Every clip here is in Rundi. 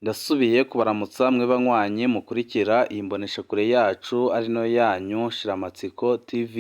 Ndasubiye kubaramutsa mwe banywanyi mukurikira iyi mboneshakure yacu ari nayo yanyu Shiramatsiko TV.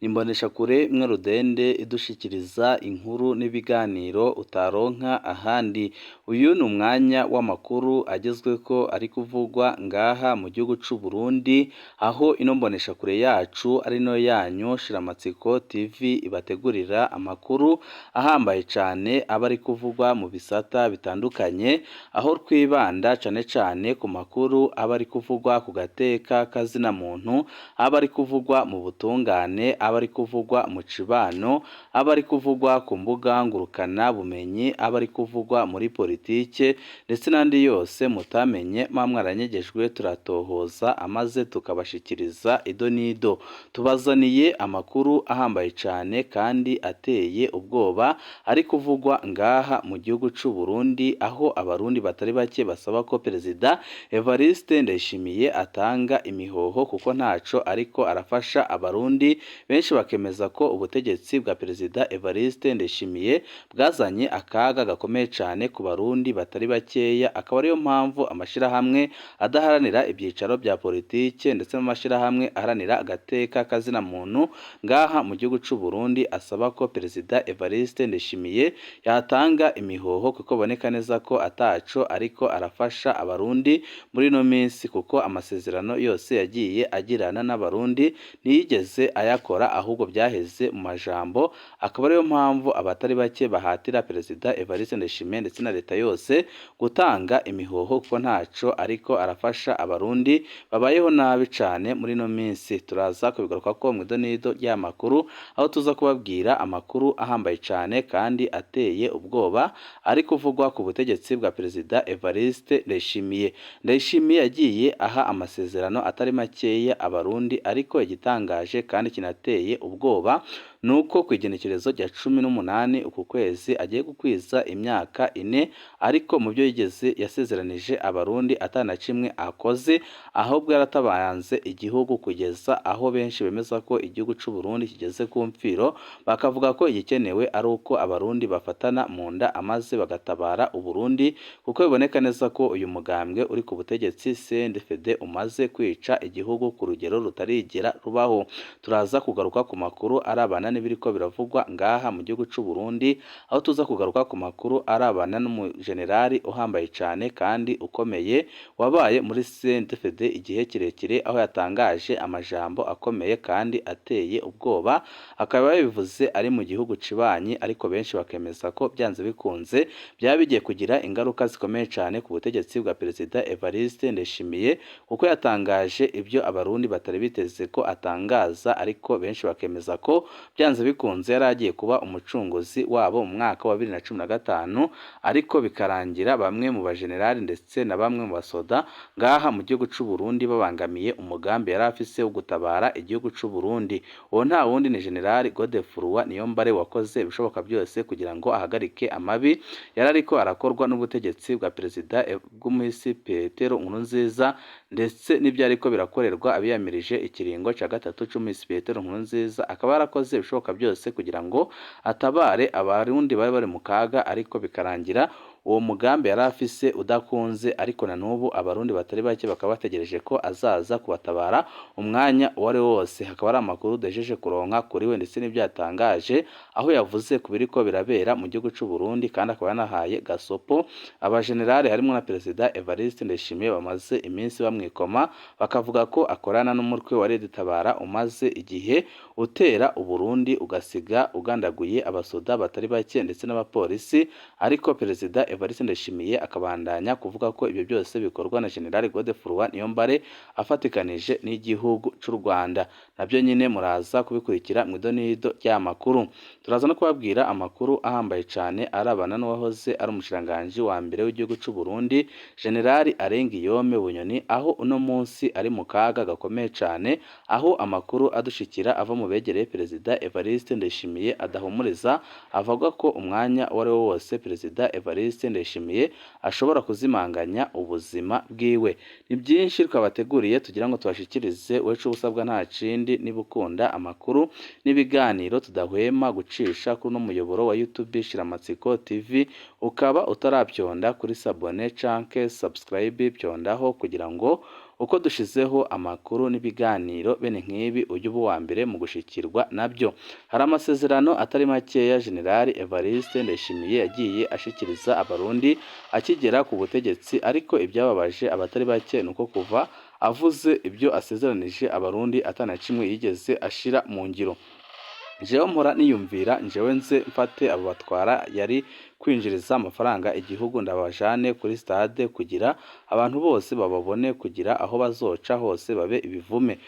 Ni imboneshakure imwe rudende idushikiriza inkuru n'ibiganiro utaronka ahandi. Uyu ni umwanya w'amakuru agezweko ari kuvugwa ngaha mu gihugu c'u Burundi, aho ino mboneshakure yacu ari nayo yanyu Shiramatsiko TV ibategurira amakuru ahambaye cane aba ari kuvugwa mu bisata bitandukanye, aho twibanda cane cane ku makuru aba ari kuvugwa ku gateka kazina muntu, aba ari kuvugwa mu butungane, aba ari kuvugwa mu cibano, aba ari kuvugwa ku mbuga ngurukana bumenyi, aba ari kuvugwa muri politike ndetse n'andi yose mutamenye muba mwaranyegejwe turatohoza amaze tukabashikiriza ido n'ido. Tubazaniye amakuru ahambaye cane kandi ateye ubwoba ari kuvugwa ngaha mu gihugu c'u Burundi, aho abarundi batari bake basaba ko Perezida Evariste Ndayishimiye atanga imihoho kuko ntaco ariko arafasha abarundi, benshi bakemeza ko ubutegetsi bwa Perezida Evariste Ndayishimiye bwazanye akaga gakomeye cane ku barundi batari bakeya, akaba ariyo mpamvu amashirahamwe adaharanira ivyicaro vya politike ndetse n'amashirahamwe aharanira agateka kazina muntu ngaha mu gihugu c'u Burundi asaba ko Perezida Evariste Ndayishimiye yatanga imihoho kuko biboneka neza ko ataco ariko arafasha abarundi muri ino minsi, kuko amasezerano yose yagiye agirana n'abarundi ntiyigeze ayakora ahubwo vyaheze mu majambo, akaba ariyo mpamvu abatari bake bahatira Perezida Evariste Ndayishimiye ndetse na leta yose gutanga imihoho kuko ntaco ariko arafasha abarundi babayeho nabi cane muri ino minsi. Turaza kubigarukako mw'idonido ry'aya makuru, aho tuza kubabwira amakuru ahambaye cane kandi ateye ubwoba ari kuvugwa ku butegetsi bwa Perezida Evariste Ndayishimiye. Ndayishimiye yagiye aha amasezerano atari makeya abarundi, ariko igitangaje kandi kinateye ubwoba nuko kw'igenekerezo rya 18 uku kwezi agiye gukwiza imyaka 4, ariko mu vyo yigeze yasezeranije abarundi ata na kimwe akoze, ahubwo yaratabanze igihugu kugeza aho benshi bemeza ko igihugu c'u Burundi kigeze ku mfiro, bakavuga ko igikenewe ari uko abarundi bafatana mu nda amaze bagatabara Uburundi, kuko biboneka neza ko uyu mugambwe uri ku butegetsi CNDD-FDD umaze kwica igihugu ku rugero rutarigera rubaho. Turaza kugaruka ku makuru arabana n'ibiriko biravugwa ngaha mu gihugu c'u Burundi, aho tuza kugaruka ku makuru arabana n'umujenerali uhambaye cane kandi ukomeye wabaye muri CNDD-FDD igihe kirekire, aho yatangaje amajambo akomeye kandi ateye ubwoba, akaba yabivuze ari mu gihugu cibanyi, ariko benshi bakemeza ko vyanze bikunze vyaba bigiye kugira ingaruka zikomeye cane ku butegetsi bwa Perezida Evariste Ndayishimiye, kuko yatangaje ibyo abarundi batari biteze ko atangaza, ariko benshi bakemeza ko vyanze bikunze yari agiye kuba umucunguzi wabo mu mwaka wa 2015, ariko bikarangira bamwe mu bajenerali ndetse na bamwe mu basoda ngaha mu gihugu c'u Burundi babangamiye umugambi yari afise wo gutabara igihugu c'u Burundi. Uwo nta wundi ni General Godefroid Niyombare wakoze ibishoboka byose kugira ngo ahagarike amabi yari ariko arakorwa n'ubutegetsi bwa Perezida bw'umuhisi Petero Nkurunziza, ndetse n'ivyo ariko birakorerwa abiyamirije ikiringo ca gatatu c'umuhisi Petero Nkurunziza, akaba yarakoze ibishoboka byose kugira ngo atabare abarundi bari bari mu kaga, ariko bikarangira uwo mugambi yari afise udakunze, ariko na n'ubu abarundi batari bake bakaba bategereje ko azaza kubatabara umwanya uwo ari wo wose. Hakaba ari amakuru duhejeje kuronka kuri we ndetse n'ivyo yatangaje, aho yavuze ku biriko birabera mu gihugu c'u Burundi, kandi akaba yanahaye gasopo abajenerali harimwo na Perezida Evariste Ndayishimiye bamaze iminsi bamwikoma, bakavuga ko akorana n'umutwe wa Red-Tabara umaze igihe utera Uburundi ugasiga ugandaguye abasoda batari bake ndetse n'abapolisi, ariko Perezida Evariste Ndayishimiye akabandanya kuvuga ko ibyo byose bikorwa na General Godefroid Niyombare afatikanije n'igihugu c'u Rwanda. Navyo nyine muraza kubikurikira mw'idonido ry'aya makuru. Turaza no kubabwira amakuru ahambaye cane arabana n'uwahoze ari umushikiranganji wa mbere w'igihugu c'u Burundi, General Arengiyome Bunyoni, aho uno munsi ari mu kaga gakomeye cane, aho amakuru adushikira ava mu begereye Perezida Evariste Ndayishimiye adahumuriza, avuga ko umwanya uwo ari wo wose Perezida Evariste Evariste Ndayishimiye ashobora kuzimanganya ubuzima bwiwe. Ni byinshi twabateguriye tugira ngo tubashikirize, wecu ubusabwa nta kindi niba ukunda amakuru n'ibiganiro tudahwema gucisha kuri uno muyoboro wa YouTube Shiramatsiko TV, ukaba utarabyonda kuri s'abonner canke subscribe, byondaho kugira ngo uko dushizeho amakuru n'ibiganiro bene nk'ibi ujye uba uwa mbere mu gushikirwa nabyo. Hari amasezerano atari makeya General Evariste Ndayishimiye yagiye ashikiriza Abarundi akigera ku butegetsi, ariko ibyababaje abatari bake ni uko kuva avuze ibyo asezeranije Abarundi atana kimwe yigeze ashira mu ngiro. Jewe mpora niyumvira, njewe nze mfate abo batwara yari kwinjiriza amafaranga igihugu ndabajane kuri stade kugira abantu bose bababone, kugira aho bazoca hose babe ibivume,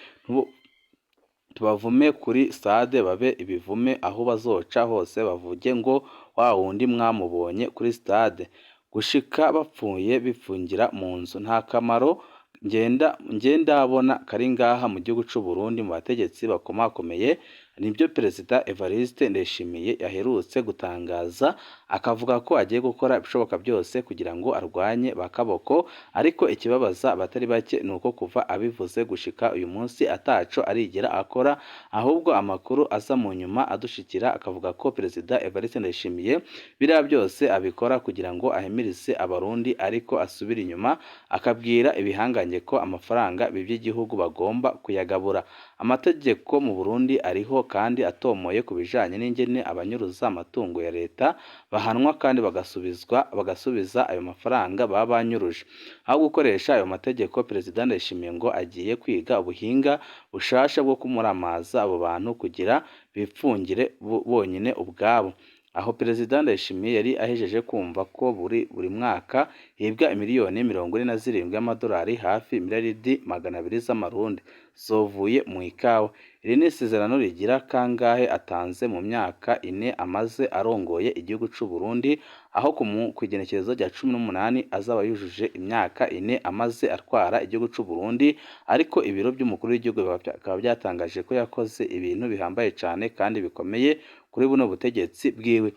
tubavume kuri stade babe ibivume, aho bazoca hose bavuge ngo wa wundi mwamubonye kuri stade, gushika bapfuye bipfungira mu nzu. Nta kamaro ngenda ndabona kari ngaha mu gihugu c'u Burundi mu bategetsi bakomakomeye. Nibyo Perezida Evariste Ndayishimiye yaherutse gutangaza, akavuga ko agiye gukora ibishoboka byose kugira ngo arwanye ba kaboko, ariko ikibabaza abatari bake ni uko kuva abivuze gushika uyu munsi ataco arigera akora, ahubwo amakuru aza mu nyuma adushikira akavuga ko Perezida Evariste Ndayishimiye biriya byose abikora kugira ngo ahimirize Abarundi, ariko asubira inyuma akabwira ibihangange ko amafaranga by'igihugu bagomba kuyagabura. Amategeko mu Burundi ariho kandi atomoye ku bijanye n'ingene abanyuruza amatungo ya leta bahanwa kandi bagasubizwa bagasubiza ayo mafaranga baba banyuruje. Aho gukoresha ayo mategeko, Perezida Ndayishimiye ngo agiye kwiga ubuhinga bushasha bwo kumuramaza abo bantu kugira bipfungire bonyine ubwabo. Aho Perezida Ndayishimiye yari ahejeje kumva ko buri mwaka hibwa imiliyoni 47 y'amadolari, hafi miliyaridi 200 z'amarundi zovuye mu ikawa. Iri ni isezerano rigira kangahe atanze mu myaka 4 amaze arongoye igihugu c'u Burundi, aho ku igenekerezo rya 18 azaba yujuje imyaka 4 amaze atwara igihugu c'u Burundi, ariko ibiro by'umukuru w'igihugu bikaba byatangaje ko yakoze ibintu bihambaye cane kandi bikomeye kuri buno butegetsi bwiwe.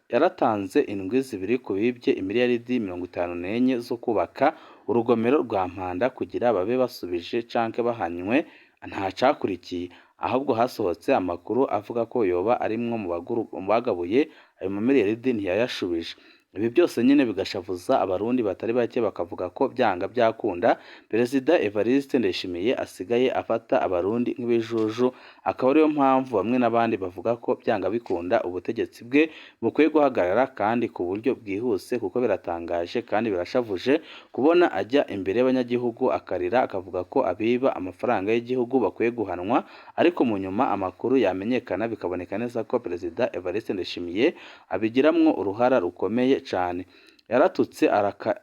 Yaratanze indwi zibiri ku bibye imiliyaridi 54 zo kubaka urugomero rwa Mpanda kugira babe basubije canke bahanywe, nta cakurikiye, ahubwo hasohotse amakuru avuga ko yoba arimwo mu bagabuye ayo mamiliyaridi ntiyayashubije. Ibi byose nyine bigashavuza Abarundi batari bake, bakavuga ko byanga byakunda Perezida Evariste Ndayishimiye asigaye afata Abarundi nk'ibijuju, akaba ariyo mpamvu bamwe n'abandi bavuga ko byanga bikunda ubutegetsi bwe bukwiye guhagarara kandi ku buryo bwihuse, kuko biratangaje kandi birashavuje kubona ajya imbere y'abanyagihugu akarira akavuga ko abiba amafaranga y'igihugu bakwiye guhanwa, ariko mu nyuma amakuru yamenyekana bikaboneka neza ko Perezida Evariste Ndayishimiye abigiramwo uruhara rukomeye cane. Yaratutse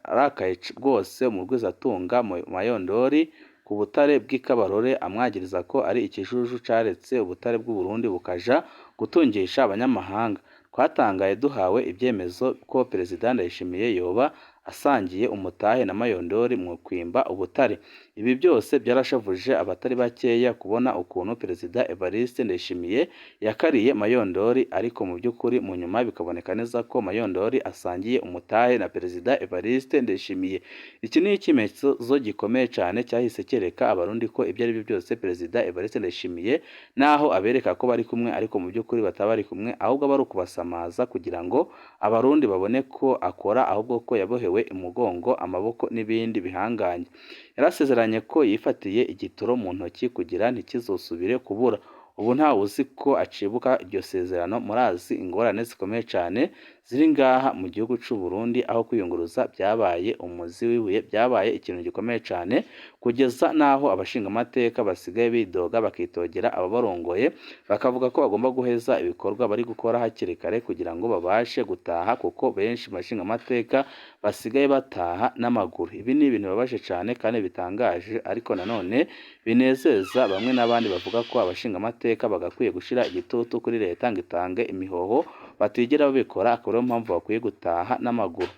arakaye rwose umugwizatunga Mayondori ku butare bw'Ikabarore, amwagiriza ko ari ikijuju caretse ubutare bw'u Burundi bukaja gutungisha abanyamahanga. Twatangaye duhawe ibyemezo ko Perezida Ndayishimiye yoba asangiye umutahe na Mayondori mu kwimba ubutare. Ibi byose byarashavuje abatari bakeya kubona ukuntu Perezida Evariste Ndayishimiye yakariye Mayondori, ariko mu by'ukuri mu nyuma bikaboneka neza ko Mayondori asangiye umutahe na Perezida Evariste Ndayishimiye. Iki ni ikimenyetso gikomeye cyane cyahise cyereka Abarundi ko ibyo ari byo byose Perezida Evariste Ndayishimiye naho abereka ko bari kumwe, ariko mu by'ukuri bataba bari kumwe, ahubwo bari ukubasamaza kugira ngo Abarundi babone ko akora, ahubwo ko yabohewe umugongo, amaboko n'ibindi bihangange. Yarasezeranye ko yifatiye igitoro mu ntoki kugira ntikizosubire kubura. Ubu ntawe uzi ko acibuka iryo sezerano. Murazi ingorane zikomeye cyane ziri ngaha mu gihugu c'u Burundi, aho kwiyunguruza byabaye umuzi w'ibuye, byabaye ikintu gikomeye cyane, kugeza n'aho abashingamateka basigaye bidoga bakitogera ababarongoye, bakavuga ko bagomba guheza ibikorwa bari gukora hakiri kare kugira ngo babashe gutaha, kuko benshi mu bashingamateka basigaye bataha n'amaguru. Ibi ni ibintu bibabaje cyane kandi bitangaje, ariko nanone binezeza bamwe n'abandi bavuga ko abashingamateka bagakwiye gushira igitutu kuri leta ngo itange imihoho, batigera babikora, akaba ariyo mpamvu bakwiye gutaha n'amaguru.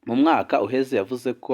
Mu mwaka uheze yavuze ko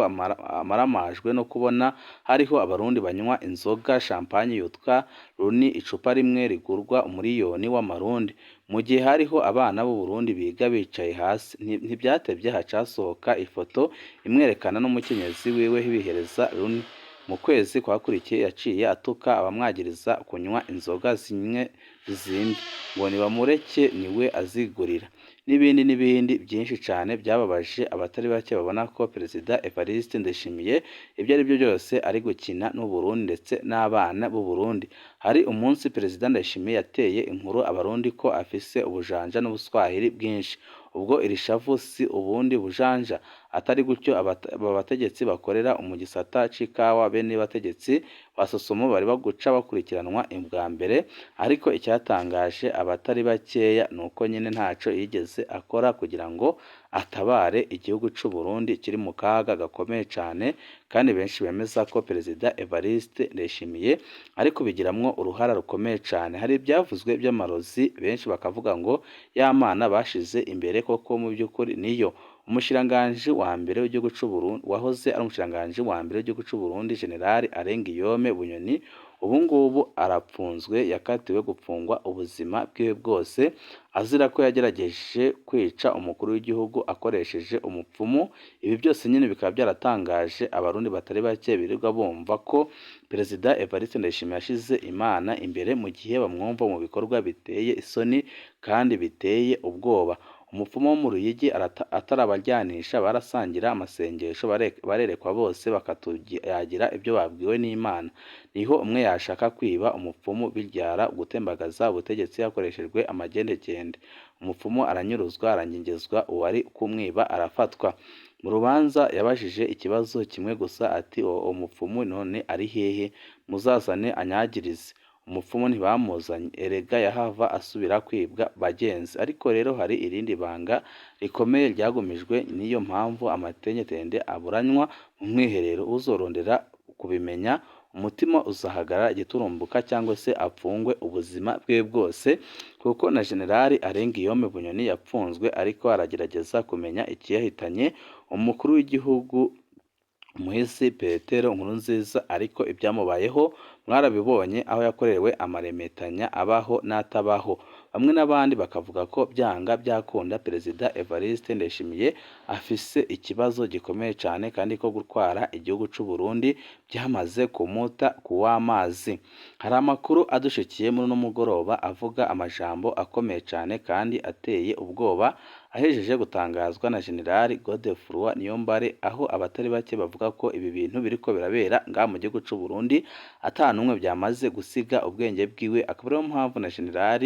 amaramajwe no kubona hariho abarundi banywa inzoga champagne yitwa Runi, icupa rimwe rigurwa umuriyoni w'amarundi, mu gihe hariho abana b'u Burundi biga bicaye hasi. Ntivyatevye haca hasohoka ifoto imwerekana n'umukenyezi wiwe bihereza Runi. Mu kwezi kwakurikiye yaciye atuka abamwagiriza kunywa inzoga zimwe zizimvye, ngo nibamureke niwe azigurira, n'ibindi n'ibindi byinshi cane byababaje abatari bake babona ko Perezida Evariste Ndayishimiye ibyo ari byo byose ari gukina n'u Burundi ndetse n'abana b'u Burundi. Hari umunsi Perezida Ndayishimiye yateye inkuru abarundi ko afise ubujanja n'ubuswahili bwinshi. Ubwo iri shavu si ubundi bujanja? Atari gutyo aba bategetsi bakorera mu gisata c'ikawa bene bategetsi ba Sosomo bari baguca bakurikiranwa bwa mbere, ariko icyatangaje abatari bakeya nuko nyene ntaco yigeze akora kugira ngo atabare igihugu c'u Burundi kiri mu kaga gakomeye cane, kandi benshi bemeza ko Perezida Evariste Ndayishimiye ari kubigiramwo uruhara rukomeye cane. Hari ivyavuzwe vy'amarozi, benshi bakavuga ngo ya Mana bashize imbere koko mu by'ukuri niyo. Umushikiranganji wa mbere w'igihugu c'u Burundi, wahoze ari umushikiranganji wa mbere w'igihugu c'u Burundi, General Alain Guillaume Bunyoni, ubu ngubu arapfunzwe, yakatiwe gupfungwa ubuzima bwiwe bwose azira ko yagerageje kwica umukuru w'igihugu akoresheje umupfumu. Ibi byose nyine bikaba byaratangaje abarundi batari bake birirwa bumva ko Perezida Evariste Ndayishimiye yashize Imana imbere mu gihe bamwumva mu bikorwa biteye isoni kandi biteye ubwoba. Umupfumu wo mu Ruyigi atarabaryanisha, barasangira amasengesho, barerekwa bose bakatuyagira ibyo babwiwe n'Imana. Niho umwe yashaka kwiba umupfumu bibyara gutembagaza ubutegetsi hakoreshejwe amagendegende. Umupfumu aranyuruzwa, aranyegezwa, uwari kumwiba arafatwa. Mu rubanza yabajije ikibazo kimwe gusa ati uwo mupfumu none ari hehe? Muzazane anyagirize. Umupfumu ntibamuzanye, erega yahava asubira kwibwa bagenzi. Ariko rero hari irindi banga rikomeye ryagumijwe, niyo mpamvu amatengetende aburanywa mu mwiherero. Uzorondera kubimenya umutima uzahagarara igiturumbuka cyangwa se apfungwe ubuzima bwe bwose, kuko na General Alain Guillaume Bunyoni yapfunzwe ariko aragerageza kumenya ikiyahitanye umukuru w'igihugu Muhisi Petero Nkurunziza, ariko ibyamubayeho mwarabibonye aho yakorewe amaremetanya abaho n'atabaho. Bamwe n'abandi bakavuga ko byanga byakunda Perezida Evariste Ndayishimiye afise ikibazo gikomeye cane kandi ko gutwara igihugu c'u Burundi byamaze kumuta kuw'amazi. Hari amakuru adushikiye muri uno mugoroba avuga amajambo akomeye cane kandi ateye ubwoba ahejeje gutangazwa na General Godefroid Niyombare, aho abatari bake bavuga ko ibi bintu biriko birabera ngaha mu gihugu c'u Burundi ata n'umwe byamaze gusiga ubwenge bwiwe, akaba ariyo mpamvu na General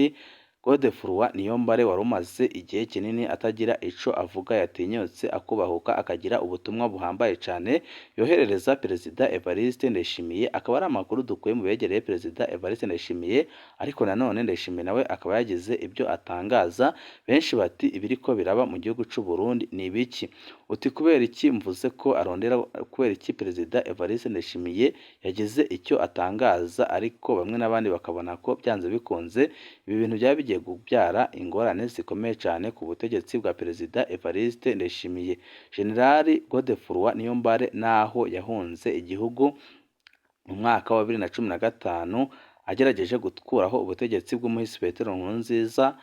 Godefroid Niyombare wari umaze igihe kinini atagira ico avuga yatinyutse akubahuka akagira ubutumwa buhambaye cane yoherereza Perezida Evariste Ndayishimiye. Akaba ari amakuru dukuye mu begereye Perezida Evariste Ndayishimiye, ariko nanone Ndayishimiye nawe akaba yagize ibyo atangaza. Benshi bati ibiriko biraba mu gihugu c'u Burundi ni ibiki? Uti kubera iki mvuze ko arondera, kubera iki Perezida Evariste Ndayishimiye yagize icyo atangaza, ariko bamwe n'abandi bakabona ko byanze bikunze ibi bintu byaba bigiye kubyara ingorane zikomeye cyane ku butegetsi bwa Perezida Evariste Ndayishimiye. General Godefroid Niyombare naho yahunze igihugu mu mwaka wa 2015 agerageje gukuraho ubutegetsi bw'umuhisi Petero Nkurunziza,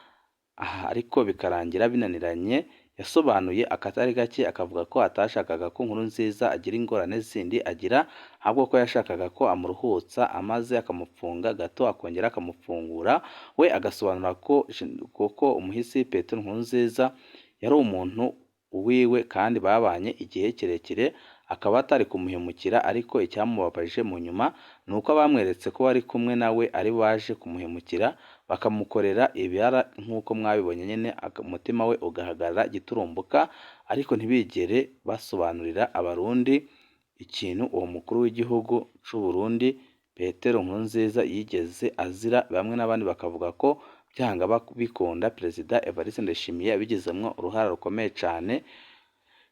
aha ariko bikarangira binaniranye, yasobanuye akatari gake akavuga ko atashakaga ko Nkurunziza agira ingorane zindi agira, ahubwo ko yashakaga ko amuruhutsa amaze akamupfunga gato akongera akamufungura. We agasobanura ko kuko umuhisi Petero Nkurunziza yari umuntu wiwe kandi babanye igihe kirekire, akaba atari kumuhemukira, ariko icyamubabaje mu nyuma ni uko abamweretse ko bari kumwe nawe ari baje kumuhemukira bakamukorera ibara nk'uko mwabibonye nyine, umutima we ugahagarara giturumbuka, ariko ntibigere basobanurira abarundi ikintu uwo mukuru w'igihugu c'u Burundi Petero Nkurunziza yigeze azira. Bamwe n'abandi bakavuga ko byanga bikunda Perezida Evariste Ndayishimiye yabigizemwo uruhara rukomeye cane.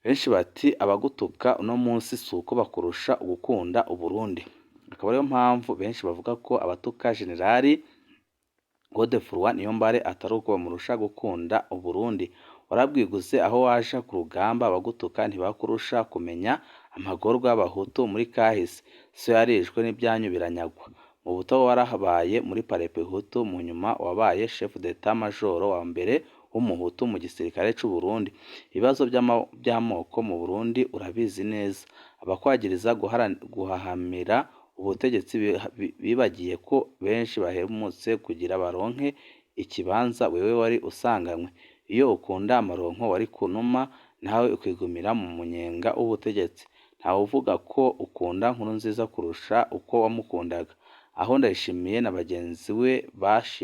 Benshi bati abagutuka uno munsi si uko bakurusha gukunda Uburundi. Akaba ariyo mpamvu benshi bavuga ko abatuka General Godefroid Niyombare atari uko bamurusha gukunda Uburundi. Warabwiguze aho waja ku rugamba abagutuka ntibakurusha kumenya amagorwa y'abahutu muri kahise. So yarishwe n'ibyanyu biranyagwa. Mu buto warahabaye muri Palepehutu, mu nyuma wabaye chef d'état major wa mbere w'umuhutu mu gisirikare c'u Burundi. Ibibazo by'amoko mu Burundi urabizi neza. Abakwagiriza guhahamira ubutegetsi bibagiye ko benshi bahemutse kugira baronke ikibanza wewe wari usanganywe. Iyo ukunda amaronko wari kunuma nawe ukigumira mu munyenga w'ubutegetsi. Ntawuvuga ko ukunda Nkurunziza kurusha uko wamukundaga. Aho Ndayishimiye na bagenzi we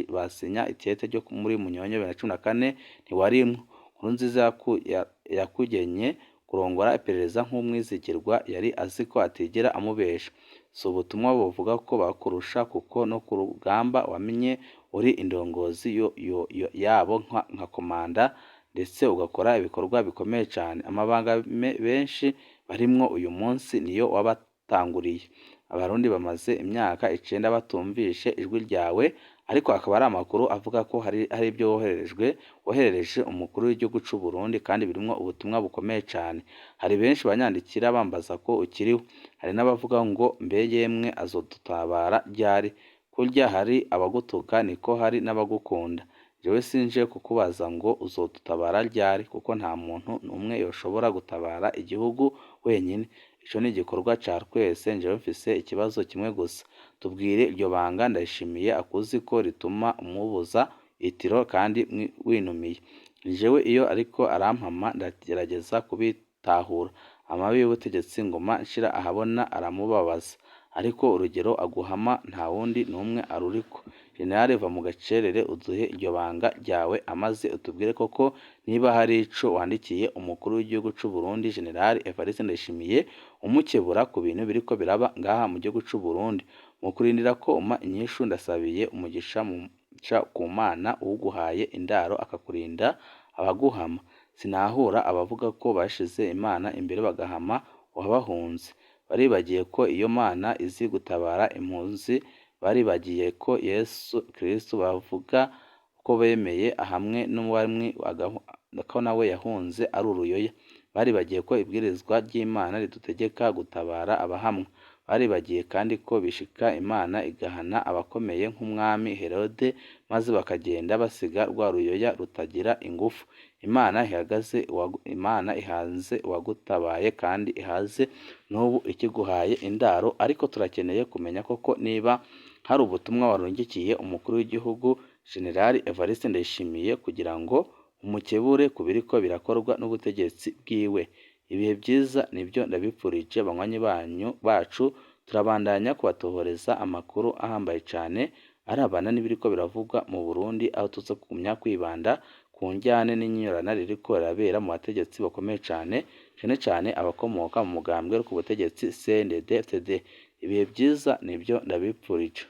basinya ikete ryo muri Munyonyo 2014 ntiwarimwo. Nkurunziza yakugenye kurongora iperereza nk'umwizigirwa yari azi ko atigera amubesha. Si ubutumwa buvuga ko bakurusha kuko no ku rugamba wamenye uri indongozi yabo nka komanda ndetse ugakora ibikorwa bikomeye cyane. Amabanga benshi barimwo uyu munsi niyo wabatanguriye. Abarundi bamaze imyaka 9 batumvishe ijwi ryawe, ariko akaba ari amakuru avuga ko hari ibyo woherereje umukuru w'igihugu c'u Burundi kandi birimwo ubutumwa bukomeye cyane. Hari benshi banyandikira bambaza ko ukiriho, hari n'abavuga ngo mbe yemwe azodutabara ryari? Kurya hari abagutuka niko hari n'abagukunda. Jewe sinje kukubaza ngo uzodutabara ryari kuko nta muntu n'umwe yoshobora gutabara igihugu wenyine. Ico ni igikorwa ca twese. Jewe mfise ikibazo kimwe gusa, tubwire iryo banga Ndayishimiye akuzi ko rituma umubuza itiro kandi winumiye. Jewe iyo ariko arampama ndagerageza kubitahura. Amabi y'ubutegetsi nguma nshira ahabona aramubabaza, ariko urugero aguhama nta wundi n'umwe aruriko. Jenerali va mu gacerere uduhe iryo banga ryawe amaze utubwire koko niba hari ico wandikiye umukuru w'igihugu c'u Burundi Jenerali Evariste Ndayishimiye umukebura ku bintu biriko biraba ngaha mu gihugu c'u Burundi. Mu kurindira ko umpa inyishu ndasabiye umugisha ku Mana uwuguhaye indaro akakurinda abaguhama. Sinahura abavuga ko bashize Imana imbere bagahama uwabahunze. Baribagiye ko iyo Mana izi gutabara impunzi, baribagiye ko Yesu Kristo bavuga ko bemeye hamwe n'uwamwe ko nawe yahunze ari uruyoya. Baribagiye ko ibwirizwa ry'Imana ridutegeka gutabara abahamwa. Baribagiye kandi ko bishika Imana igahana abakomeye nk'umwami Herode maze bakagenda basiga rwa ruyoya rutagira ingufu. Imana ihaze uwagutabaye kandi ihaze n'ubu ikiguhaye indaro, ariko turakeneye kumenya koko niba hari ubutumwa warungikiye umukuru w'igihugu Jenerali Evariste Ndayishimiye kugira ngo umukebure ku biriko birakorwa n'ubutegetsi bwiwe. Ibihe byiza nibyo ndabipfurije banywanyi banyu bacu, turabandanya kubatohoreza amakuru ahambaye cane arabana n'ibiriko biravugwa mu Burundi, aho tuza kugumya kwibanda ku njyane n'inyinyurana ririko rirabera mu bategetsi bakomeye cane, cane cane abakomoka mu mugambwe ku butegetsi CNDD-FDD. Ibihe byiza nibyo ndabipfurije.